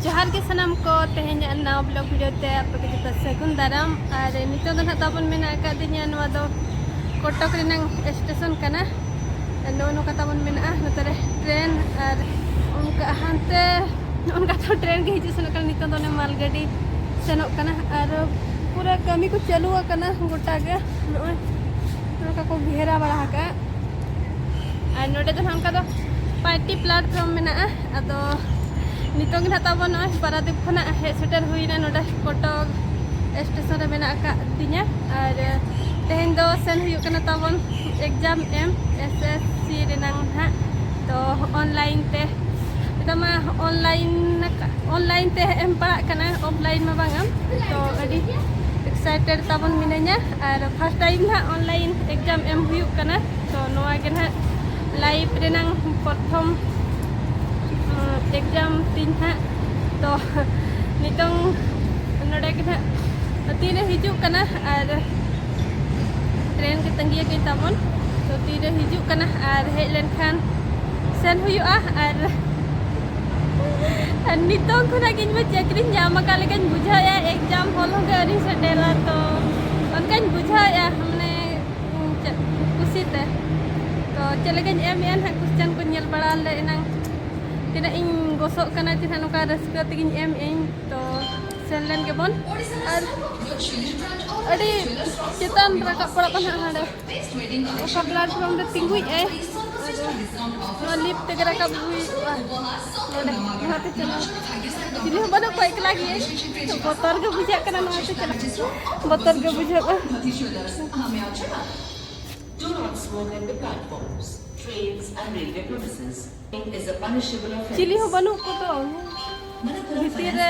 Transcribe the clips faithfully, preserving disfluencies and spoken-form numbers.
ᱡᱚᱦᱟᱨ ᱜᱮ ᱥᱟᱱᱟᱢ ᱠᱚ, ᱛᱮᱦᱮᱧᱟᱜ ᱱᱟᱣᱟ ᱵᱞᱚᱜ ᱵᱷᱤᱰᱤᱭᱳ ᱛᱮ ᱟᱯᱮ ᱠᱚ ᱡᱚᱛᱚ ᱥᱟᱹᱜᱩᱱ ᱫᱟᱨᱟᱢ᱾ ᱟᱨ ᱱᱤᱛᱚᱜ ᱫᱚ ᱱᱟᱦᱟᱜ ᱛᱟᱵᱚᱱ ᱢᱮᱱᱟᱜ ᱟᱠᱟᱫ ᱫᱤᱧᱟ, ᱱᱚᱣᱟ ᱫᱚ ᱠᱚᱴᱚᱠ ᱨᱮᱱᱟᱝ ᱥᱴᱮᱥᱚᱱ ᱠᱟᱱᱟ᱾ ᱱᱚᱜᱼᱚ ᱱᱚᱝᱠᱟ ᱛᱟᱵᱚᱱ ᱢᱮᱱᱟᱜᱼᱟ ᱱᱚᱛᱮ ᱨᱮ ᱴᱨᱮᱱ, ᱟᱨ ᱚᱱᱠᱟ ᱦᱟᱱᱛᱮ ᱚᱱᱠᱟ ᱫᱚ ᱴᱨᱮᱱ ᱜᱮ ᱦᱤᱡᱩᱜ ᱥᱮᱱᱚᱜ ᱠᱟᱱᱟ᱾ ᱱᱤᱛᱚᱜ ᱫᱚ ᱚᱱᱮ ᱢᱟᱞ ᱜᱟᱹᱰᱤ ᱥᱮᱱᱚᱜ ᱠᱟᱱᱟ, ᱟᱨ ᱯᱩᱨᱟᱹ ᱠᱟᱹᱢᱤ ᱠᱚ ᱪᱟᱹᱞᱩ ᱟᱠᱟᱱᱟ ᱜᱚᱴᱟ ᱜᱮ᱾ ᱱᱚᱜᱼᱚᱭ ᱱᱚᱝᱠᱟ ᱠᱚ ᱜᱷᱮᱨᱟ ᱵᱟᱲᱟ ᱟᱠᱟᱫᱼᱟ᱾ ᱟᱨ ᱱᱚᱰᱮ ᱫᱚ ᱱᱟᱦᱟᱜ ᱚᱱᱠᱟ ᱫᱚ ᱯᱟᱸᱪᱴᱤ ᱯᱞᱟᱴᱯᱷᱨᱚᱢ ᱢᱮᱱᱟᱜᱼᱟ᱾ ᱟᱫᱚ ᱱᱤᱛᱚᱝ ᱜᱮ ᱱᱟᱦᱟᱜ ᱛᱟᱵᱚᱱ ᱱᱚᱜᱼᱚᱭ ᱯᱟᱨᱟᱫᱤᱯ ᱠᱷᱚᱱᱟᱜ ᱦᱮᱡ ᱥᱮᱴᱮᱨ ᱦᱩᱭᱱᱟ ᱱᱚᱰᱮ ᱠᱚᱴᱚᱠ ᱥᱴᱮᱥᱚᱱ ᱨᱮ ᱢᱮᱱᱟᱜ ᱟᱠᱟᱫ ᱫᱤᱧᱟ᱾ ᱟᱨ ᱛᱮᱦᱮᱧ ᱫᱚ ᱥᱮᱱ ᱦᱩᱭᱩᱜ ᱠᱟᱱᱟ ᱛᱟᱵᱚᱱ ᱮᱠᱡᱟᱢ ᱮᱢ, ᱮᱥᱮᱥᱥᱤ ᱨᱮᱱᱟᱝ ᱱᱟᱦᱟᱜ᱾ ᱛᱚ ᱚᱱᱞᱟᱭᱤᱱ ᱛᱮ, ᱱᱤᱛᱚᱜ ᱢᱟ ᱚᱱᱞᱟᱭᱤᱱ, ᱚᱱᱞᱟᱭᱤᱱ ᱛᱮ ᱮᱢ ᱯᱟᱲᱟᱜ ᱠᱟᱱᱟ, ᱚᱯᱷᱞᱟᱭᱤᱱ ᱢᱟ ᱵᱟᱝᱟ᱾ ᱛᱚ ᱟᱹᱰᱤ ᱮᱠᱥᱟᱭᱴᱮᱰ ᱛᱟᱵᱚᱱ ᱢᱤᱱᱟᱹᱧᱟ, ᱟᱨ ᱯᱷᱟᱥᱴ ᱴᱟᱭᱤᱢ ᱱᱟᱦᱟᱜ ᱚᱱᱞᱟᱭᱤᱱ ᱮᱠᱡᱟᱢ ᱮᱢ ᱦᱩᱭᱩᱜ ᱠᱟᱱᱟ᱾ ᱛᱚ ᱱᱚᱣᱟ ᱜᱮ ᱱᱟᱦᱟᱜ ᱞᱟᱭᱤᱯᱷ ᱨᱮᱱᱟᱝ ᱯᱨᱚᱛᱷᱚᱢ ᱮᱠᱡᱟᱢ ᱛᱤᱧ ᱱᱟᱦᱟᱜ᱾ ᱛᱚ ᱱᱤᱛᱚᱝ ᱱᱚᱰᱮ ᱜᱮ ᱱᱟᱦᱟᱜ ᱛᱤᱨᱮ ᱦᱤᱡᱩᱜ ᱠᱟᱱᱟ, ᱟᱨ ᱴᱨᱮᱱ ᱜᱮ ᱛᱟᱺᱜᱤᱭᱟᱠᱟᱹᱧ ᱛᱟᱵᱚᱱ᱾ ᱛᱚ ᱛᱤᱨᱮ ᱦᱤᱡᱩᱜ ᱠᱟᱱᱟ ᱟᱨ ᱦᱮᱡ ᱞᱮᱱᱠᱷᱟᱱ ᱥᱮᱱ ᱦᱩᱭᱩᱜᱼᱟ᱾ ᱟᱨ, ᱟᱨ ᱱᱤᱛᱚᱝ ᱠᱷᱚᱱᱟᱜ ᱜᱮ ᱤᱧ ᱢᱟ ᱪᱟᱹᱠᱨᱤᱧ ᱧᱟᱢ ᱟᱠᱟᱫ ᱞᱮᱠᱟᱧ ᱵᱩᱡᱷᱟᱹᱣᱮᱫᱼᱟ, ᱮᱠᱡᱟᱢ ᱦᱚᱞ ᱦᱚᱸ ᱟᱹᱣᱨᱤᱧ ᱥᱮᱴᱮᱨᱟ᱾ ᱛᱚ ᱚᱱᱠᱟᱧ ᱵᱩᱡᱷᱟᱹᱣᱮᱫᱼᱟ, ᱢᱟᱱᱮ ᱪᱮᱫ ᱠᱩᱥᱤᱛᱮ᱾ ᱛᱚ ᱪᱮᱫ ᱞᱮᱠᱟᱧ ᱮᱢᱮᱫᱼᱟ ᱱᱟᱦᱟᱜ, ᱠᱚᱥᱪᱮᱱ ᱠᱚᱧ ᱧᱮᱞ ᱵᱟᱲᱟ ᱞᱮᱫ ᱮᱱᱟᱝ, ᱛᱤᱱᱟᱹᱜ ᱤᱧ ᱜᱚᱥᱚᱜ ᱠᱟᱱᱟ ᱡᱮ ᱱᱟᱦᱟᱜ ᱱᱚᱝᱠᱟ ᱨᱟᱹᱥᱠᱟᱹ ᱛᱮᱜᱮᱧ ᱮᱢᱮᱫᱼᱟᱹᱧ᱾ ᱛᱚ ᱥᱮᱱ ᱞᱮᱱ ᱜᱮᱵᱚᱱ᱾ ᱟᱨ ᱟᱹᱰᱤ ᱪᱮᱛᱟᱱ ᱨᱟᱠᱟᱵ ᱯᱟᱲᱟᱜ ᱠᱟᱱᱟ ᱦᱟᱸᱜ ᱦᱟᱸᱰᱮ᱾ ᱚᱠᱟ ᱯᱞᱟᱴᱯᱷᱨᱚᱢ ᱨᱮ ᱛᱤᱸᱜᱩᱭᱮᱫ ᱟᱭ, ᱟᱫᱚ ᱱᱚᱣᱟ ᱞᱤᱯᱷᱴ ᱛᱮᱜᱮ ᱨᱟᱠᱟᱵ ᱦᱩᱭᱩᱜᱼᱟ᱾ ᱱᱚᱰᱮ ᱱᱚᱣᱟᱛᱮ ᱪᱟᱞᱟᱣ, ᱪᱤᱞᱤ ᱦᱚᱸ ᱵᱟᱹᱱᱩᱜ ᱠᱚᱣᱟ, ᱮᱠᱞᱟ ᱜᱮᱭᱟᱹᱧ᱾ ᱵᱚᱛᱚᱨ ᱜᱮ ᱵᱩᱡᱷᱟᱹᱜ ᱠᱟᱱᱟ ᱱᱚᱣᱟᱛᱮ ᱪᱟᱞᱟᱜ, ᱵᱚᱛᱚᱨ ᱜᱮ ᱵᱩᱡᱷᱟᱹᱜᱼᱟ᱾ Do not smoke at the platforms, trains and railway premises. Is a punishable offense. ᱪᱤᱞᱤ ᱦᱚᱸ ᱵᱟᱹᱱᱩᱜ ᱠᱚᱫᱚ᱾ ᱵᱷᱤᱛᱤᱨ ᱨᱮ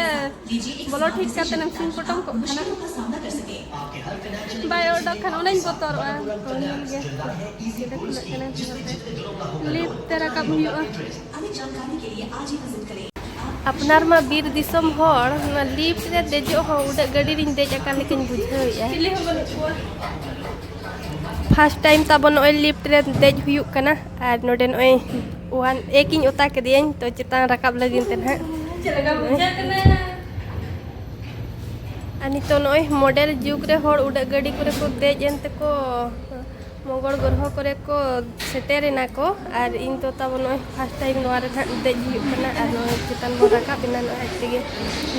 ᱵᱚᱞᱚ ᱴᱷᱤᱠ ᱠᱟᱛᱮ ᱮᱢ ᱥᱤᱧ ᱯᱚᱴᱚᱢ ᱠᱚᱜ ᱠᱷᱟᱱ᱾ ᱵᱟᱭ ᱚᱰᱚᱠ ᱠᱷᱟᱱ ᱚᱱᱟᱧ ᱵᱚᱛᱚᱨᱚᱜᱼᱟ᱾ ᱛᱚ ᱧᱮᱞ ᱜᱮ ᱪᱮᱫ ᱞᱮᱠᱟ ᱠᱷᱩᱞᱟᱹᱜ ᱠᱟᱱᱟ ᱱᱚᱛᱮ᱾ ᱞᱤᱯᱷᱴ ᱛᱮ ᱨᱟᱠᱟᱵ ᱦᱩᱭᱩᱜᱼᱟ᱾ ᱟᱯᱱᱟᱨ ᱢᱟ ᱵᱤᱨ ᱫᱤᱥᱚᱢ ᱦᱚᱲ, ᱱᱚᱣᱟ ᱞᱤᱯᱷᱴ ᱨᱮ ᱫᱮᱡᱚᱜ ᱦᱚᱸ ᱩᱰᱟᱹᱜ ᱜᱟᱹᱰᱤ ᱨᱤᱧ ᱫᱮᱡ ᱟᱠᱟᱱ ᱞᱮᱠᱟᱧ ᱵᱩᱡᱷᱟᱹᱣᱮᱫᱼᱟ᱾ ᱯᱷᱟᱥᱴ ᱴᱟᱭᱤᱢ ᱛᱟᱵᱚᱱ ᱱᱚᱜᱼᱚᱭ ᱞᱤᱯᱷᱴ ᱨᱮ ᱫᱮᱡ ᱦᱩᱭᱩᱜ ᱠᱟᱱᱟ᱾ ᱟᱨ ᱱᱚᱰᱮ ᱱᱚᱜᱼᱚᱭ ᱚᱣᱟᱱ ᱮᱠ ᱤᱧ ᱚᱛᱟ ᱠᱮᱫᱮᱭᱟᱹᱧ, ᱛᱚ ᱪᱮᱛᱟᱱ ᱨᱟᱠᱟᱵ ᱞᱟᱹᱜᱤᱫ ᱛᱮ ᱱᱟᱦᱟᱜ᱾ ᱪᱮᱫ ᱞᱮᱠᱟ ᱵᱩᱡᱷᱟᱹᱜ ᱠᱟᱱᱟ? ᱟᱨ ᱱᱤᱛᱚᱜ ᱱᱚᱜᱼᱚᱭ ᱢᱚᱰᱮᱞ ᱡᱩᱜᱽ ᱨᱮ ᱦᱚᱲ ᱩᱰᱟᱹᱜ ᱜᱟᱹᱰᱤ ᱠᱚᱨᱮ ᱠᱚ ᱫᱮᱡ ᱮᱱ ᱛᱮᱠᱚ ᱢᱚᱝᱜᱚᱞ ᱜᱨᱚᱦᱚ ᱠᱚᱨᱮ ᱠᱚ ᱥᱮᱴᱮᱨ ᱮᱱᱟ ᱠᱚ᱾ ᱟᱨ ᱤᱧ ᱫᱚ ᱛᱟᱵᱚ ᱱᱚᱜᱼᱚᱭ ᱯᱷᱟᱥᱴ ᱴᱟᱭᱤᱢ ᱱᱚᱣᱟ ᱨᱮ ᱱᱟᱦᱟᱜ ᱫᱮᱡ ᱦᱩᱭᱩᱜ ᱠᱟᱱᱟ᱾ ᱟᱨ ᱱᱚᱜᱼᱚᱭ ᱪᱮᱛᱟᱱ ᱵᱚᱱ ᱨᱟᱠᱟᱵ ᱮᱱᱟ, ᱱᱚᱜᱼᱚᱭ ᱟᱡ ᱛᱮᱜᱮ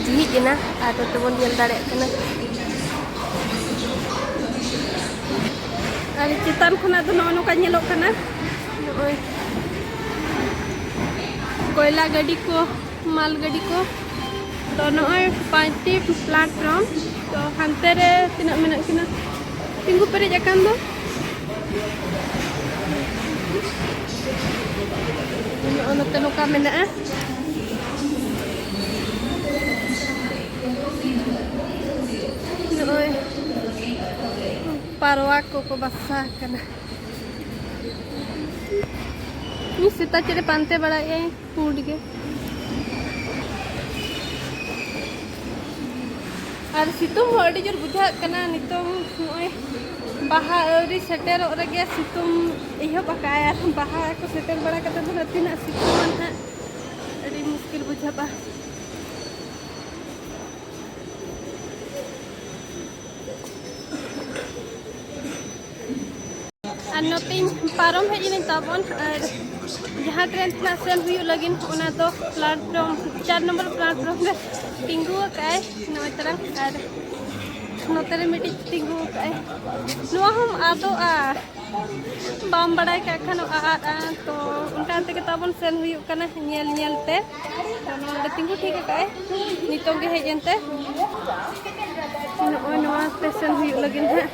ᱡᱷᱤᱡ ᱮᱱᱟ᱾ ᱟᱨ ᱱᱚᱛᱮ ᱵᱚᱱ ᱧᱮᱞ ᱫᱟᱲᱮᱭᱟᱜ ᱠᱟᱱᱟ᱾ ᱟᱨ ᱪᱮᱛᱟᱱ ᱠᱷᱚᱱᱟᱜ ᱫᱚ ᱱᱚᱜᱼᱚ ᱱᱚᱝᱠᱟ ᱧᱮᱞᱚᱜ ᱠᱟᱱᱟ, ᱱᱚᱜᱼᱚᱭ ᱠᱚᱭᱞᱟ ᱜᱟᱹᱰᱤ ᱠᱚ, ᱢᱟᱞ ᱜᱟᱹᱰᱤ ᱠᱚ᱾ ᱛᱚ ᱱᱚᱜᱼᱚᱭ ᱯᱟᱸᱪᱴᱤ ᱯᱞᱟᱴᱯᱷᱨᱚᱢ᱾ ᱛᱚ ᱦᱟᱱᱛᱮ ᱨᱮ ᱛᱤᱱᱟᱹᱜ ᱢᱮᱱᱟᱜ ᱠᱤᱱᱟ ᱛᱤᱸᱜᱩ ᱯᱮᱨᱮᱡ ᱟᱠᱟᱱ ᱫᱚ, ᱱᱚᱜᱼᱚ ᱱᱚᱛᱮ ᱱᱚᱝᱠᱟ ᱢᱮᱱᱟᱜᱼᱟ᱾ ᱱᱚᱜᱼᱚᱭ ᱯᱟᱨᱣᱟ ᱠᱚᱠᱚ ᱵᱟᱥᱟ ᱟᱠᱟᱱᱟ᱾ ᱩᱱᱤ ᱥᱮᱛᱟ ᱪᱮᱫ ᱮ ᱯᱟᱱᱛᱮ ᱵᱟᱲᱟᱭᱮᱫᱼᱟᱭ ᱯᱩᱸᱰ ᱜᱮ᱾ ᱟᱨ ᱥᱤᱛᱩᱝ ᱦᱚᱸ ᱟᱹᱰᱤ ᱡᱳᱨ ᱵᱩᱡᱷᱟᱹᱜ ᱠᱟᱱᱟ ᱱᱤᱛᱚᱝ᱾ ᱱᱚᱜᱼᱚᱭ ᱵᱟᱦᱟ ᱟᱹᱣᱨᱤ ᱥᱮᱴᱮᱨᱚᱜ ᱨᱮᱜᱮ ᱥᱤᱛᱩᱝ ᱮᱦᱚᱵ ᱟᱠᱟᱫᱼᱟᱭ᱾ ᱟᱨ ᱵᱟᱦᱟ ᱠᱚ ᱥᱮᱴᱮᱨ ᱵᱟᱲᱟ ᱠᱟᱛᱮ ᱫᱚ ᱦᱟᱸᱜ ᱛᱤᱱᱟᱹᱜ ᱥᱤᱛᱩᱝᱟ ᱱᱟᱦᱟᱜ, ᱟᱹᱰᱤ ᱢᱩᱥᱠᱤᱞ ᱵᱩᱡᱷᱟᱹᱜᱼᱟ᱾ ᱟᱨ ᱱᱚᱛᱮᱧ ᱯᱟᱨᱚᱢ ᱦᱮᱡ ᱮᱱᱟᱹᱧ ᱛᱟᱵᱚᱱ, ᱟᱨ ᱡᱟᱦᱟᱸ ᱴᱨᱮᱱ ᱛᱮ ᱱᱟᱜ ᱥᱮᱱ ᱦᱩᱭᱩᱜ ᱞᱟᱹᱜᱤᱫ, ᱚᱱᱟ ᱫᱚ ᱯᱞᱟᱴᱯᱷᱨᱚᱢ ᱪᱟᱨ ᱱᱚᱢᱵᱚᱨ ᱯᱞᱟᱴᱯᱷᱨᱚᱢ ᱨᱮ ᱛᱤᱸᱜᱩ ᱟᱠᱟᱫᱼᱟᱭ ᱱᱚᱜᱼᱚᱭ ᱛᱟᱨᱟᱝ᱾ ᱟᱨ ᱱᱚᱛᱮ ᱨᱮ ᱢᱤᱫᱴᱤᱡ ᱛᱤᱸᱜᱩ ᱟᱠᱟᱫᱼᱟᱭ, ᱱᱚᱣᱟ ᱦᱚᱸᱢ ᱟᱫᱚᱜᱼᱟ᱾ ᱵᱟᱢ ᱵᱟᱲᱟᱭ ᱠᱟᱜ ᱠᱷᱟᱱ ᱟᱫᱼᱟ, ᱛᱚ ᱚᱱᱠᱟ ᱛᱮᱜᱮ ᱛᱟᱵᱚᱱ ᱥᱮᱱ ᱦᱩᱭᱩᱜ ᱠᱟᱱᱟ ᱧᱮᱞ ᱧᱮᱞ ᱛᱮ᱾ ᱛᱚ ᱱᱚᱰᱮ ᱛᱤᱸᱜᱩ ᱴᱷᱤᱠ ᱟᱠᱟᱫᱼᱟᱭ, ᱱᱤᱛᱚᱝ ᱜᱮ ᱦᱮᱡ ᱮᱱᱛᱮ᱾ ᱱᱚᱜᱼᱚᱭ ᱱᱚᱣᱟ ᱛᱮ ᱥᱮᱱ ᱦᱩᱭᱩᱜ ᱞᱟᱹᱜᱤᱫ ᱦᱟᱸᱜ᱾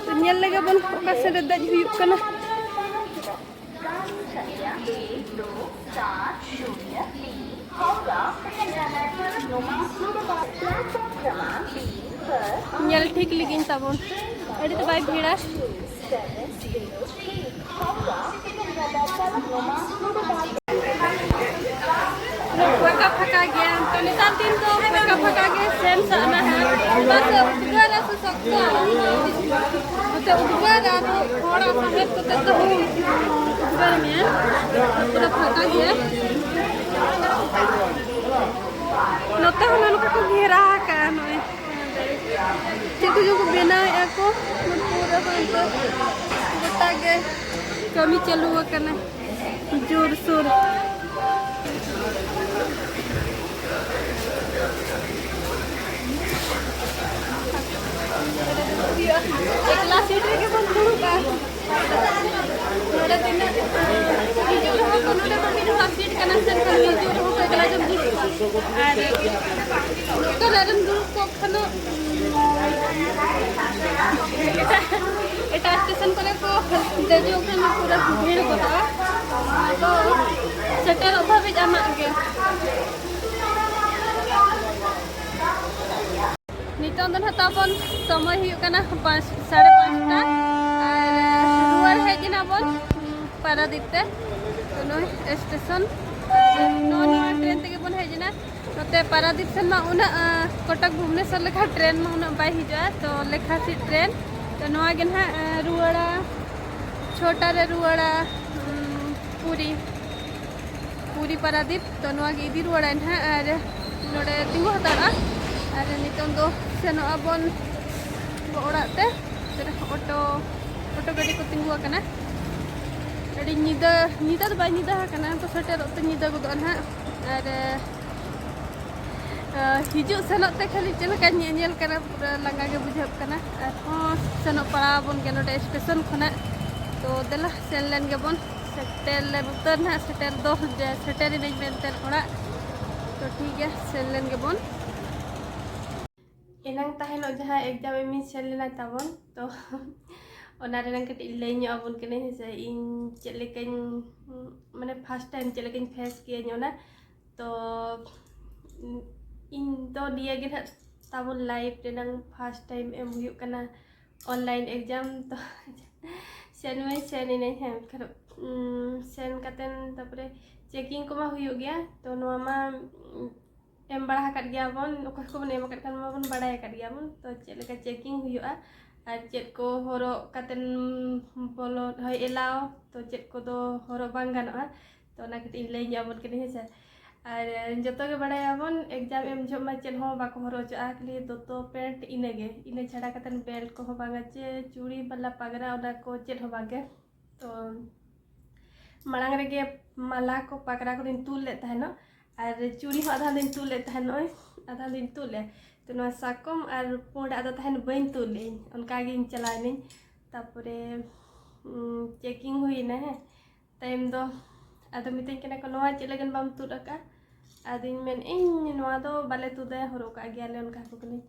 ᱛᱚ ᱧᱮᱞ ᱞᱮᱜᱮ ᱵᱚᱱ ᱚᱠᱟ ᱥᱮᱫ ᱨᱮ ᱫᱮᱡ ᱦᱩᱭᱩᱜ ᱠᱟᱱᱟ᱾ ᱧᱮᱞ ᱴᱷᱤᱠ ᱞᱟᱹᱜᱤᱫ ᱛᱟᱵᱚᱱ, ᱟᱹᱰᱤ ᱫᱚ ᱵᱟᱭ ᱵᱷᱤᱲᱟ᱾ ᱯᱷᱟᱸᱠᱟ ᱯᱷᱟᱸᱠᱟ ᱜᱮᱭᱟ, ᱛᱚ ᱱᱮᱛᱟᱨ ᱫᱤᱱ ᱫᱚ ᱯᱷᱟᱸᱠᱟ ᱯᱷᱟᱸᱠᱟ ᱜᱮ ᱥᱮᱱ ᱥᱟᱱᱟ ᱦᱟᱸᱜ᱾ ᱵᱟᱥ ᱩᱫᱽᱜᱟᱹᱨᱟ ᱥᱮ ᱥᱚᱠᱛᱚ, ᱱᱚᱛᱮ ᱩᱫᱽᱜᱟᱹᱨ ᱟᱨ ᱦᱚᱲᱟᱜ ᱥᱟᱦᱮᱫ ᱠᱚᱛᱮ ᱫᱚ ᱩᱫᱽᱜᱟᱹᱨ ᱢᱮᱭᱟ, ᱯᱩᱨᱟᱹ ᱯᱷᱟᱸᱠᱟ ᱜᱮᱭᱟ᱾ ᱱᱚᱛᱮ ᱦᱚᱸ ᱱᱚᱝᱠᱟ ᱠᱚ ᱜᱷᱮᱨᱟ ᱟᱠᱟᱫᱼᱟ, ᱱᱚᱜᱼᱚᱭ ᱪᱮᱫ ᱠᱚᱪᱚ ᱠᱚ ᱵᱮᱱᱟᱣᱮᱫᱼᱟ ᱠᱚ᱾ ᱯᱩᱨᱟᱹ ᱦᱚᱸ ᱱᱤᱛᱚᱜ ᱜᱚᱴᱟ ᱜᱮ ᱠᱟᱹᱢᱤ ᱪᱟᱹᱞᱩ ᱟᱠᱟᱱᱟ ᱡᱳᱨᱥᱳᱨ᱾ ᱮᱠᱞᱟ ᱥᱤᱴ ᱨᱮᱜᱮ ᱵᱚᱱ ᱫᱩᱲᱩᱵᱼᱟ᱾ ᱱᱚᱰᱮ ᱛᱤᱱᱟᱹᱜ, ᱦᱤᱡᱩᱜ ᱨᱮᱦᱚᱸ ᱠᱚ, ᱱᱚᱰᱮ ᱠᱚ ᱢᱤᱫ ᱦᱚᱲᱟᱜ ᱥᱤᱴ ᱠᱟᱱᱟ ᱥᱮ, ᱮᱱᱠᱷᱟᱱ ᱦᱤᱡᱩᱜ ᱨᱮᱦᱚᱸ ᱠᱚ ᱮᱠᱞᱟ ᱜᱮᱢ ᱫᱩᱲᱩᱵᱼᱟ᱾ ᱟᱨ ᱚᱠᱟᱨᱮ ᱟᱨᱮᱢ ᱫᱩᱲᱩᱵ ᱠᱚᱜ ᱠᱷᱟᱱ ᱫᱚ, ᱮᱴᱟᱜ, ᱮᱴᱟᱜ ᱥᱴᱮᱥᱚᱱ ᱠᱚᱨᱮ ᱠᱚ ᱫᱮᱡᱚᱜ ᱠᱷᱟᱱ ᱯᱩᱨᱟᱹ ᱵᱷᱤᱲ ᱜᱚᱫᱚᱜᱼᱟ᱾ ᱟᱫᱚ ᱥᱮᱴᱮᱨᱚᱜ ᱫᱷᱟᱹᱵᱤᱡ ᱟᱢᱟᱜ ᱜᱮ᱾ ᱱᱤᱛᱚᱝ ᱫᱚ ᱱᱟᱦᱟᱜ ᱛᱟᱵᱚᱱ ᱥᱚᱢᱚᱭ ᱦᱩᱭᱩᱜ ᱠᱟᱱᱟ ᱯᱟᱸᱪ, ᱥᱟᱲᱮ ᱯᱟᱸᱪᱴᱟ᱾ ᱟᱨ ᱨᱩᱣᱟᱹᱲ ᱦᱮᱡ ᱮᱱᱟ ᱵᱚᱱ, ᱩᱢ, ᱯᱟᱨᱟᱫᱤᱯ ᱛᱮ᱾ ᱛᱚ ᱱᱚᱜᱼᱚᱭ ᱥᱴᱮᱥᱚᱱ, ᱱᱚᱜᱼᱚ ᱱᱚᱣᱟ ᱴᱨᱮᱱ ᱛᱮᱜᱮ ᱵᱚᱱ ᱦᱮᱡ ᱮᱱᱟ᱾ ᱱᱚᱛᱮ ᱯᱟᱨᱟᱫᱤᱯ ᱥᱮᱱ ᱢᱟ ᱩᱱᱟᱹᱜ, ᱟᱸ, ᱠᱚᱴᱚᱠ ᱵᱷᱩᱵᱽᱱᱮᱥᱚᱨ ᱞᱮᱠᱟ ᱴᱨᱮᱱ ᱢᱟ ᱩᱱᱟᱹᱜ ᱵᱟᱭ ᱦᱤᱡᱩᱜᱼᱟ, ᱛᱚ ᱞᱮᱠᱷᱟ ᱥᱤᱴ ᱴᱨᱮᱱ᱾ ᱛᱚ ᱱᱚᱣᱟ ᱜᱮ ᱱᱟᱦᱟᱜ, ᱟᱸ, ᱨᱩᱣᱟᱹᱲᱟ, ᱪᱷᱚᱴᱟ ᱨᱮ ᱨᱩᱣᱟᱹᱲᱟ, ᱩᱢ, ᱯᱩᱨᱤ, ᱯᱩᱨᱤ ᱯᱟᱨᱟᱫᱤᱯ᱾ ᱛᱚ ᱱᱚᱣᱟ ᱜᱮ ᱤᱫᱤ ᱨᱩᱣᱟᱹᱲᱟᱭ ᱱᱟᱦᱟᱜ ᱟᱨ ᱱᱚᱰᱮ ᱛᱤᱸᱜᱩ ᱦᱟᱛᱟᱲᱚᱜᱼᱟ᱾ ᱟᱨ ᱱᱤᱛᱚᱝ ᱫᱚ ᱥᱮᱱᱚᱜ ᱟᱵᱚᱱ ᱚᱲᱟᱜ ᱛᱮ᱾ ᱚᱴᱳ, ᱚᱴᱳ ᱜᱟᱹᱰᱤ ᱠᱚ ᱛᱤᱸᱜᱩ ᱟᱠᱟᱱᱟ᱾ ᱟᱹᱰᱤ ᱧᱤᱫᱟᱹ, ᱧᱤᱫᱟᱹ ᱫᱚ ᱵᱟᱭ ᱧᱤᱫᱟᱹ ᱟᱠᱟᱱᱟ, ᱛᱚ ᱥᱮᱴᱮᱨᱚᱜ ᱛᱮ ᱧᱤᱫᱟᱹ ᱜᱚᱫᱚᱜᱼᱟ ᱱᱟᱦᱟᱜ᱾ ᱟᱨ ᱟᱨ ᱦᱤᱡᱩᱜ ᱥᱮᱱᱚᱜ ᱛᱮ ᱠᱷᱟᱹᱞᱤ ᱪᱮᱫ ᱞᱮᱠᱟ ᱧᱮᱧᱮᱞ ᱠᱟᱱᱟ, ᱯᱩᱨᱟᱹ ᱞᱟᱸᱜᱟ ᱜᱮ ᱵᱩᱡᱷᱟᱹᱜ ᱠᱟᱱᱟ᱾ ᱟᱨᱦᱚᱸ ᱥᱮᱱᱚᱜ ᱯᱟᱲᱟᱣ ᱟᱵᱚᱱ ᱜᱮ ᱱᱚᱰᱮ ᱥᱴᱮᱥᱚᱱ ᱠᱷᱚᱱᱟᱜ᱾ ᱛᱚ ᱫᱮᱞᱟ ᱥᱮᱱ ᱞᱮᱱ ᱜᱮᱵᱚᱱ, ᱥᱮᱴᱮᱨ ᱞᱮᱱ ᱩᱛᱟᱹᱨ ᱱᱟᱦᱟᱜ, ᱥᱮᱴᱮᱨ ᱫᱚ ᱡᱮ ᱥᱮᱴᱮᱨ ᱮᱱᱟᱹᱧ ᱢᱮᱱᱛᱮ ᱚᱲᱟᱜ᱾ ᱛᱚ ᱴᱷᱤᱠ ᱜᱮᱭᱟ, ᱥᱮᱱ ᱞᱮᱱ ᱜᱮᱵᱚᱱ᱾ ᱮᱱᱟᱝ ᱛᱟᱦᱮᱱᱚᱜ ᱡᱟᱦᱟᱸ ᱮᱠᱡᱟᱢ ᱮᱢᱤᱧ ᱥᱮᱱ ᱞᱮᱱᱟ ᱛᱟᱵᱚᱱ, ᱛᱚ ᱚᱱᱟ ᱨᱮᱱᱟᱜ ᱠᱟᱹᱴᱤᱡ ᱞᱟᱹᱭ ᱧᱚᱜ ᱟᱵᱚᱱ ᱠᱟᱹᱱᱟᱹᱧ, ᱦᱮᱸ ᱥᱮ, ᱤᱧ ᱪᱮᱫ ᱞᱮᱠᱟᱧ, ᱢᱟᱱᱮ ᱯᱷᱟᱥᱴ ᱴᱟᱭᱤᱢ ᱪᱮᱫ ᱞᱮᱠᱟᱧ ᱯᱷᱮᱥ ᱠᱮᱫᱟᱹᱧ ᱚᱱᱟ᱾ ᱛᱚ ᱤᱧ ᱫᱚ ᱱᱤᱭᱟᱹ ᱜᱮ ᱱᱟᱦᱟᱜ ᱛᱟᱵᱚᱱ ᱞᱟᱭᱤᱯᱷ ᱨᱮᱱᱟᱝ ᱯᱷᱟᱥᱴ ᱴᱟᱭᱤᱢ ᱮᱢ ᱦᱩᱭᱩᱜ ᱠᱟᱱᱟ ᱚᱱᱞᱟᱭᱤᱱ ᱮᱠᱡᱟᱢ᱾ ᱛᱚ ᱥᱮᱱ ᱢᱟᱧ ᱥᱮᱱ ᱮᱱᱟᱹᱧ, ᱦᱮᱸ, ᱠᱷᱟᱱ, ᱩᱸ, ᱥᱮᱱ ᱠᱟᱛᱮᱱ ᱛᱟᱨᱯᱚᱨᱮ ᱪᱮᱠᱤᱝ ᱠᱚᱢᱟ ᱦᱩᱭᱩᱜ ᱜᱮᱭᱟ᱾ ᱛᱚ ᱱᱚᱣᱟ ᱢᱟ, ᱩᱸ, ᱮᱢ ᱵᱟᱲᱟ ᱟᱠᱟᱫ ᱜᱮᱭᱟ ᱵᱚᱱ, ᱚᱠᱚᱭ ᱠᱚᱵᱚᱱ ᱮᱢ ᱟᱠᱟᱫ ᱠᱷᱟᱱ ᱢᱟᱵᱚᱱ ᱵᱟᱲᱟᱭ ᱟᱠᱟᱫ ᱜᱮᱭᱟ ᱵᱚᱱ᱾ ᱛᱚ ᱪᱮᱫ ᱞᱮᱠᱟ ᱪᱮᱠᱤᱝ ᱦᱩᱭᱩᱜᱼᱟ ᱟᱨ ᱪᱮᱫ ᱠᱚ ᱦᱚᱨᱚᱜ ᱠᱟᱛᱮᱱ ᱵᱚᱞᱚ, ᱦᱳᱭ, ᱮᱞᱟᱣ, ᱛᱚ ᱪᱮᱫ ᱠᱚᱫᱚ ᱦᱚᱨᱚᱜ ᱵᱟᱝ ᱜᱟᱱᱚᱜᱼᱟ, ᱛᱚ ᱚᱱᱟ ᱠᱟᱹᱴᱤᱡ ᱤᱧ ᱞᱟᱹᱭ ᱧᱚᱜ ᱟᱵᱚᱱ ᱠᱟᱹᱱᱟᱹᱧ, ᱦᱮᱸ ᱥᱮ᱾ ᱟᱨ ᱡᱚᱛᱚ ᱜᱮ ᱵᱟᱲᱟᱭᱟᱵᱚᱱ, exam ᱮᱢ ᱡᱚᱦᱚᱜ ᱢᱟ ᱪᱮᱫ ᱦᱚᱸ ᱵᱟᱠᱚ ᱦᱚᱨᱚᱜ ᱦᱚᱪᱚᱜᱼᱟ, ᱠᱷᱟᱹᱞᱤ ᱫᱚᱛᱚ pant ᱤᱱᱟᱹᱜᱮ᱾ ᱤᱱᱟᱹ ᱪᱷᱟᱲᱟ ᱠᱟᱛᱮ belt ᱠᱚᱦᱚᱸ ᱵᱟᱝᱟ, ᱪᱮ ᱪᱩᱲᱤ ᱢᱟᱞᱟ ᱯᱟᱜᱽᱨᱟ, ᱚᱱᱟ ᱠᱚ ᱪᱮᱫ ᱦᱚᱸ ᱵᱟᱝᱜᱮ᱾ ᱛᱚ ᱢᱟᱲᱟᱝ ᱨᱮᱜᱮ ᱢᱟᱞᱟ ᱠᱚ ᱯᱟᱜᱽᱨᱟ ᱠᱚᱫᱚᱧ ᱛᱩᱫ ᱞᱮᱫ ᱛᱟᱦᱮᱱᱚᱜ, ᱟᱨ ᱪᱩᱲᱤ ᱦᱚᱸ ᱟᱫᱷᱟ ᱫᱚᱧ ᱛᱩᱫ ᱞᱮᱫ ᱛᱟᱦᱮᱱ, ᱱᱚᱜᱼᱚᱭ ᱟᱫᱷᱟ ᱫᱚᱧ ᱛᱩᱫ ᱞᱮᱫ᱾ ᱛᱚ ᱱᱚᱣᱟ ᱥᱟᱠᱚᱢ ᱟᱨ ᱯᱩᱸᱰᱟᱜ ᱫᱚ ᱛᱟᱦᱮᱱ ᱵᱟᱹᱧ ᱛᱩᱫ ᱞᱮᱫᱟᱹᱧ, ᱚᱱᱠᱟ ᱜᱤᱧ ᱪᱟᱞᱟᱣ ᱮᱱᱟᱹᱧ᱾ ᱛᱟᱯᱚᱨᱮ checking ᱦᱩᱭᱱᱟ, ᱦᱮᱸ, ᱛᱟᱭᱚᱢ ᱫᱚ ᱟᱫᱚ ᱢᱤᱛᱟᱹᱧ ᱠᱟᱱᱟ ᱠᱚ, "ᱱᱚᱣᱟ ᱪᱮᱫ ᱞᱟᱹᱜᱤᱫ ᱵᱟᱢ ᱛᱩᱫ ᱟᱠᱟᱫᱼᱟ?" ᱟᱫᱚᱧ ᱢᱮᱱᱮᱫᱟᱹᱧ, "ᱱᱚᱣᱟ ᱫᱚ ᱵᱟᱞᱮ ᱛᱩᱫᱟ, ᱦᱚᱨᱚᱜ ᱠᱟᱜ ᱜᱮᱭᱟᱞᱮ", ᱚᱱᱠᱟ ᱠᱚ ᱠᱟᱹᱱᱟᱹᱧ᱾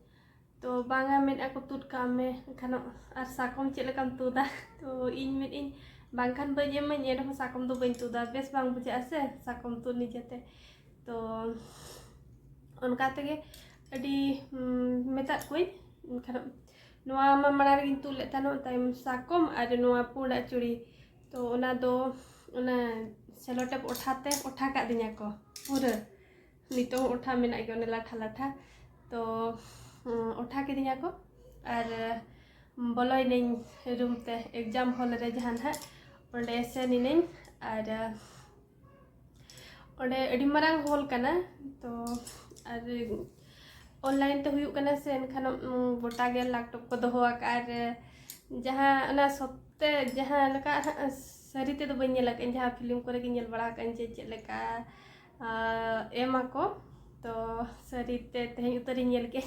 ᱛᱚ ᱵᱟᱝᱟ, ᱢᱮᱱᱮᱫᱼᱟ ᱠᱚ, "ᱛᱩᱫ ᱠᱟᱜ ᱢᱮ, ᱮᱱᱠᱷᱟᱱ ᱟᱨ ᱥᱟᱠᱚᱢ ᱪᱮᱫ ᱞᱮᱠᱟᱢ ᱛᱩᱫᱟ?" ᱛᱚ ᱤᱧ ᱢᱮᱱᱮᱫᱼᱟᱹᱧ, "ᱵᱟᱝᱠᱷᱟᱱ ᱵᱟᱹᱧ ᱮᱢᱟᱹᱧ, ᱮᱱ ᱨᱮᱦᱚᱸ ᱥᱟᱠᱚᱢ ᱫᱚ ᱵᱟᱹᱧ ᱛᱩᱫᱟ, ᱵᱮᱥ ᱵᱟᱝ ᱵᱩᱡᱷᱟᱹᱜᱼᱟ ᱥᱮ ᱥᱟᱠᱚᱢ ᱛᱩᱫ ᱱᱤᱡᱮᱛᱮ᱾" ᱛᱚ ᱚᱱᱠᱟ ᱛᱮᱜᱮ ᱟᱹᱰᱤ, ᱩᱢ, ᱢᱮᱛᱟᱫ ᱠᱚᱣᱟᱹᱧ, ᱮᱱᱠᱷᱟᱱ ᱱᱚᱣᱟ ᱢᱟ ᱢᱟᱲᱟᱝ ᱨᱮᱜᱮᱧ ᱛᱩᱫ ᱞᱮᱫ ᱛᱟᱦᱮᱱᱚᱜ, ᱛᱟᱭᱚᱢ ᱥᱟᱠᱚᱢ ᱟᱨ ᱱᱚᱣᱟ ᱯᱩᱸᱰᱟᱜ ᱪᱩᱲᱤ, ᱛᱚ ᱚᱱᱟ ᱫᱚ ᱚᱱᱟ cello tape ᱚᱴᱷᱟ ᱛᱮ ᱚᱴᱷᱟ ᱠᱟᱫᱤᱧᱟ ᱠᱚ ᱯᱩᱨᱟᱹ᱾ ᱱᱤᱛᱚᱜ ᱦᱚᱸ ᱚᱴᱷᱟ ᱢᱮᱱᱟᱜ ᱜᱮᱭᱟ, ᱚᱱᱮ ᱞᱟᱴᱷᱟ ᱞᱟᱴᱷᱟ᱾ ᱛᱚ, ᱩᱸ, ᱚᱴᱷᱟ ᱠᱤᱫᱤᱧᱟ ᱠᱚ ᱟᱨ ᱵᱚᱞᱚᱭᱮᱱᱟᱹᱧ room ᱛᱮ, exam hall ᱨᱮ ᱡᱟᱦᱟᱸ ᱱᱟᱦᱟᱜ, ᱚᱸᱰᱮ ᱥᱮᱱ ᱮᱱᱟᱹᱧ᱾ ᱟᱨ ᱚᱸᱰᱮ ᱟᱹᱰᱤ ᱢᱟᱨᱟᱝ hall ᱠᱟᱱᱟ᱾ ᱛᱚ ᱟᱨ online ᱛᱮ ᱦᱩᱭᱩᱜ ᱠᱟᱱᱟ ᱥᱮ, ᱮᱱᱠᱷᱟᱱ, ᱩᱸ, ᱜᱚᱴᱟ ᱜᱮ laptop ᱠᱚ ᱫᱚᱦᱚ ᱟᱠᱟᱫᱼᱟ᱾ ᱟᱨ ᱡᱟᱦᱟᱸ ᱚᱱᱟ ᱥᱚᱛᱛᱮ ᱡᱟᱦᱟᱸ ᱞᱮᱠᱟ ᱦᱟᱸᱜ ᱥᱟᱹᱨᱤ ᱛᱮᱫᱚ ᱵᱟᱹᱧ ᱧᱮᱞ ᱟᱠᱟᱫᱼᱟ, ᱡᱟᱦᱟᱸ film ᱠᱚᱨᱮ ᱜᱮᱧ ᱧᱮᱞ ᱵᱟᱲᱟ ᱟᱠᱟᱫᱼᱟ ᱡᱮ ᱪᱮᱫ ᱞᱮᱠᱟ, ᱟᱸ, ᱮᱢ ᱟᱠᱚ᱾ ᱛᱚ ᱥᱟᱹᱨᱤ ᱛᱮ ᱛᱮᱦᱮᱧ ᱩᱛᱟᱹᱨᱤᱧ ᱧᱮᱞ ᱠᱮᱫ᱾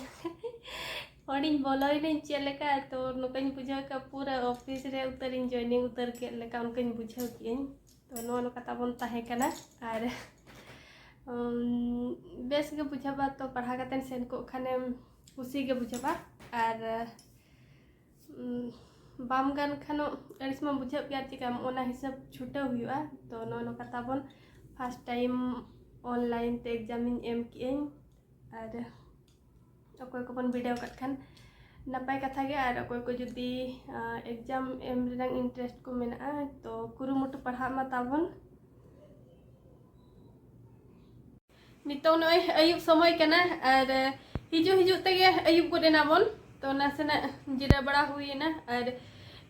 ᱚᱸᱰᱮᱧ ᱵᱚᱞᱚᱭᱮᱱᱟᱹᱧ ᱪᱮᱫ ᱞᱮᱠᱟ, ᱛᱚ ᱱᱚᱝᱠᱟᱧ ᱵᱩᱡᱷᱟᱹᱣ ᱠᱮᱫᱼᱟ ᱯᱩᱨᱟᱹ office ᱨᱮ ᱩᱛᱟᱹᱨᱤᱧ joining ᱩᱛᱟᱹᱨ ᱠᱮᱫ ᱞᱮᱠᱟ, ᱚᱱᱠᱟᱧ ᱵᱩᱡᱷᱟᱹᱣ ᱠᱮᱫᱼᱟᱹᱧ᱾ ᱛᱚ ᱱᱚᱜᱼᱚ ᱱᱚᱝᱠᱟ ᱛᱟᱵᱚᱱ ᱛᱟᱦᱮᱸ ᱠᱟᱱᱟ᱾ ᱟᱨ, ᱩᱢ, ᱵᱮᱥ ᱜᱮ ᱵᱩᱡᱷᱟᱹᱜᱼᱟ, ᱛᱚ ᱯᱟᱲᱦᱟᱣ ᱠᱟᱛᱮᱢ ᱥᱮᱱ ᱠᱚᱜ ᱠᱷᱟᱱᱮᱢ ᱠᱩᱥᱤ ᱜᱮ ᱵᱩᱡᱷᱟᱹᱜᱼᱟ᱾ ᱟᱨ, ᱩᱢ, ᱵᱟᱢ ᱜᱟᱱ ᱠᱷᱟᱱ ᱟᱹᱲᱤᱥ ᱢᱟ ᱵᱩᱡᱷᱟᱹᱜ ᱜᱮᱭᱟ, ᱟᱨ ᱪᱤᱠᱟᱹᱭᱟᱢ, ᱚᱱᱟ ᱦᱤᱥᱟᱹᱵ ᱪᱷᱩᱴᱟᱹᱣ ᱦᱩᱭᱩᱜᱼᱟ᱾ ᱛᱚ ᱱᱚᱜᱼᱚ ᱱᱚᱝᱠᱟ ᱛᱟᱵᱚᱱ first time online ᱛᱮ exam ᱤᱧ ᱮᱢ ᱠᱮᱜᱼᱟᱹᱧ᱾ ᱟᱨ ᱚᱠᱚᱭ ᱠᱚᱵᱚᱱ ᱵᱤᱰᱟᱹᱣ ᱠᱟᱜ ᱠᱷᱟᱱ ᱱᱟᱯᱟᱭ ᱠᱟᱛᱷᱟ ᱜᱮ, ᱟᱨ ᱚᱠᱚᱭ ᱠᱚ ᱡᱩᱫᱤ, ᱟᱸ, exam ᱮᱢ ᱨᱮᱱᱟᱜ interest ᱠᱚ ᱢᱮᱱᱟᱜᱼᱟ, ᱛᱚ ᱠᱩᱨᱩᱢᱩᱴᱩ ᱯᱟᱲᱦᱟᱜ ᱢᱟ ᱛᱟᱵᱚᱱ᱾ ᱱᱤᱛᱚᱜ ᱱᱚᱜᱼᱚᱭ ᱟᱹᱭᱩᱵ ᱥᱚᱢᱚᱭ ᱠᱟᱱᱟ, ᱟᱨ ᱦᱤᱡᱩᱜ ᱦᱤᱡᱩᱜ ᱛᱮᱜᱮ ᱟᱹᱭᱩᱵ ᱜᱚᱫ ᱮᱱᱟ ᱵᱚᱱ᱾ ᱛᱚ ᱱᱟᱥᱮᱱᱟᱜ ᱡᱤᱨᱟᱹᱣ ᱵᱟᱲᱟ ᱦᱩᱭᱮᱱᱟ, ᱟᱨ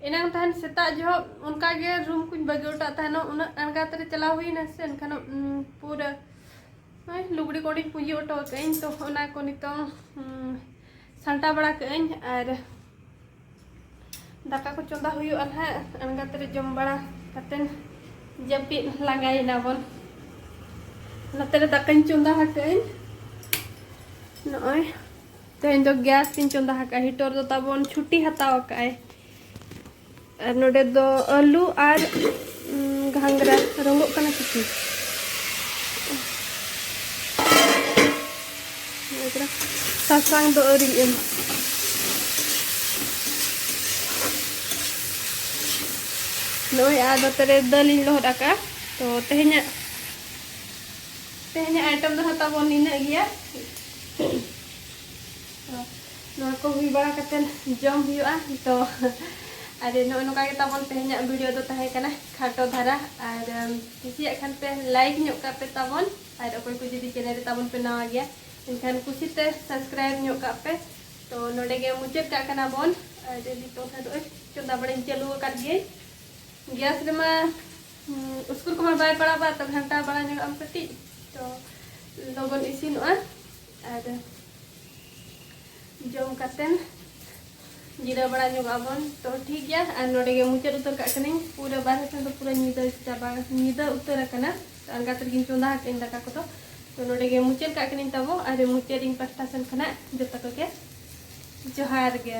ᱮᱱᱟᱝ ᱛᱟᱦᱮᱱ ᱥᱮᱛᱟᱜ ᱡᱚᱦᱚᱜ ᱚᱱᱠᱟ ᱜᱮ room ᱠᱚᱧ ᱵᱟᱹᱜᱤ ᱦᱚᱴᱚ ᱟᱫ ᱛᱟᱦᱮᱱᱚᱜ, ᱩᱱᱟᱹᱜ ᱟᱬᱜᱟᱛ ᱨᱮ ᱪᱟᱞᱟᱣ ᱦᱩᱭᱮᱱᱟ ᱥᱮ, ᱮᱱᱠᱷᱟᱱ, ᱩᱢ, ᱯᱩᱨᱟᱹ ᱱᱚᱜᱼᱚᱭ ᱞᱩᱜᱽᱲᱤ ᱠᱚ ᱚᱸᱰᱮᱧ ᱯᱩᱸᱡᱤ ᱦᱚᱴᱚ ᱠᱟᱜ ᱟᱹᱧ, ᱛᱚ ᱚᱱᱟ ᱠᱚ ᱱᱤᱛᱚᱝ ᱩᱸ, ᱥᱟᱢᱴᱟᱣ ᱵᱟᱲᱟ ᱠᱟᱜ ᱟᱹᱧ ᱟᱨ ᱫᱟᱠᱟ ᱠᱚ ᱪᱚᱸᱫᱟ ᱦᱩᱭᱩᱜᱼᱟ ᱱᱟᱦᱟᱜ᱾ ᱟᱬᱜᱟᱛ ᱨᱮ ᱡᱚᱢ ᱵᱟᱲᱟ ᱠᱟᱛᱮᱱ ᱡᱟᱹᱯᱤᱫ ᱞᱟᱸᱜᱟᱭᱮᱱᱟ ᱵᱚᱱ᱾ ᱱᱚᱛᱮ ᱨᱮ ᱫᱟᱠᱟᱧ ᱪᱚᱸᱫᱟ ᱟᱠᱟᱫ ᱟᱹᱧ᱾ ᱱᱚᱜᱼᱚᱭ ᱛᱮᱦᱮᱧ ᱫᱚ ᱜᱮᱥ ᱛᱤᱧ ᱪᱚᱸᱫᱟ ᱟᱠᱟᱫᱼᱟ, ᱦᱤᱴᱚᱨ ᱫᱚ ᱛᱟᱵᱚᱱ ᱪᱷᱩᱴᱤ ᱦᱟᱛᱟᱣ ᱟᱠᱟᱫᱼᱟᱭ᱾ ᱟᱨ ᱱᱚᱰᱮ ᱫᱚ ᱟᱹᱞᱩ ᱟᱨ ᱩᱸ, ᱜᱷᱟᱸᱜᱽᱨᱟ ᱨᱚᱝᱜᱚᱜ ᱠᱟᱱᱟ ᱠᱤᱪᱷᱩ᱾ ᱥᱟᱥᱟᱝ ᱫᱚ ᱟᱹᱣᱨᱤᱧ ᱮᱢᱟ᱾ ᱱᱚᱜᱼᱚᱭ ᱟᱨ ᱱᱚᱛᱮ ᱨᱮ ᱫᱟᱹᱞ ᱤᱧ ᱞᱚᱦᱚᱫ ᱟᱠᱟᱫᱼᱟ᱾ ᱛᱚ ᱛᱮᱦᱮᱧᱟᱜ ᱛᱮᱦᱮᱧᱟᱜ item ᱫᱚ ᱦᱟᱸᱜ ᱛᱟᱵᱚᱱ ᱱᱤᱱᱟᱹᱜ ᱜᱮᱭᱟ᱾ ᱛᱚ ᱱᱚᱣᱟ ᱠᱚ ᱦᱩᱭ ᱵᱟᱲᱟ ᱠᱟᱛᱮ ᱡᱚᱢ ᱦᱩᱭᱩᱜᱼᱟ᱾ ᱛᱚ ᱟᱨ ᱱᱚᱜᱼᱚᱭ ᱱᱚᱝᱠᱟ ᱜᱮ ᱛᱟᱵᱚᱱ ᱛᱮᱦᱮᱧᱟᱜ video ᱫᱚ ᱛᱟᱦᱮᱸ ᱠᱟᱱᱟ, ᱠᱷᱟᱴᱚ ᱫᱷᱟᱨᱟ᱾ ᱟᱨ ᱩᱢ, ᱠᱩᱥᱤᱭᱟᱜ ᱠᱷᱟᱱ ᱯᱮ like ᱧᱚᱜ ᱠᱟᱜ ᱯᱮ ᱛᱟᱵᱚᱱ, ᱟᱨ ᱚᱠᱚᱭ ᱠᱚ ᱡᱩᱫᱤ channel ᱨᱮ ᱛᱟᱵᱚᱱ ᱯᱮ ᱱᱟᱣᱟ ᱜᱮᱭᱟ, ᱮᱱᱠᱷᱟᱱ ᱠᱩᱥᱤᱛᱮ subscribe ᱧᱚᱜ ᱠᱟᱜ ᱯᱮ᱾ ᱛᱚ ᱱᱚᱰᱮ ᱜᱮ ᱢᱩᱪᱟᱹᱫ ᱠᱟᱜ ᱠᱟᱱᱟ ᱵᱚᱱ᱾ ᱟᱨ ᱱᱤᱛᱚᱝ ᱫᱚ ᱱᱚᱜᱼᱚᱭ ᱪᱚᱸᱫᱟ ᱵᱟᱲᱟᱧ ᱪᱟᱹᱞᱩ ᱟᱠᱟᱫ ᱜᱤᱭᱟᱹᱧ᱾ ᱜᱮᱥ ᱨᱮᱢᱟ ᱩᱥᱠᱩᱨ ᱠᱚᱢᱟ ᱵᱟᱭ ᱯᱟᱲᱟᱜᱼᱟ, ᱛᱚ ᱜᱷᱟᱱᱴᱟ ᱵᱟᱲᱟ ᱧᱚᱜ ᱟᱢ ᱠᱟᱹᱴᱤᱡ, ᱛᱚ ᱞᱚᱜᱚᱱ ᱤᱥᱤᱱᱚᱜᱼᱟ᱾ ᱟᱨ ᱡᱚᱢ ᱠᱟᱛᱮᱱ ᱡᱤᱨᱟᱹᱣ ᱵᱟᱲᱟ ᱧᱚᱜᱚᱜ ᱟᱵᱚᱱ᱾ ᱛᱚ ᱴᱷᱤᱠ ᱜᱮᱭᱟ, ᱟᱨ ᱱᱚᱰᱮ ᱜᱮ ᱢᱩᱪᱟᱹᱫ ᱩᱛᱟᱹᱨ ᱠᱟᱜ ᱠᱟᱹᱱᱟᱹᱧ᱾ ᱯᱩᱨᱟᱹ ᱵᱟᱨᱦᱮ ᱥᱮᱱ ᱫᱚ ᱯᱩᱨᱟᱹ ᱧᱤᱫᱟᱹ ᱪᱟᱵᱟ, ᱧᱤᱫᱟᱹ ᱩᱛᱟᱹᱨ ᱟᱠᱟᱱᱟ᱾ ᱛᱚ ᱟᱬᱜᱟᱛ ᱨᱮᱜᱮᱧ ᱪᱚᱸᱫᱟ ᱟᱠᱟᱫᱟᱹᱧ ᱫᱟᱠᱟ ᱠᱚᱫᱚ᱾ ᱛᱚ ᱱᱚᱰᱮ ᱜᱮ ᱢᱩᱪᱟᱹᱫ ᱠᱟᱜ ᱠᱟᱹᱱᱟᱹᱧ ᱛᱟᱵᱚ, ᱟᱨ ᱢᱩᱪᱟᱹᱫ ᱤᱧ ᱯᱟᱦᱴᱟ ᱥᱮᱱ ᱠᱷᱚᱱᱟᱜ ᱡᱚᱛᱚ ᱠᱚᱜᱮ ᱡᱚᱦᱟᱨ ᱜᱮ᱾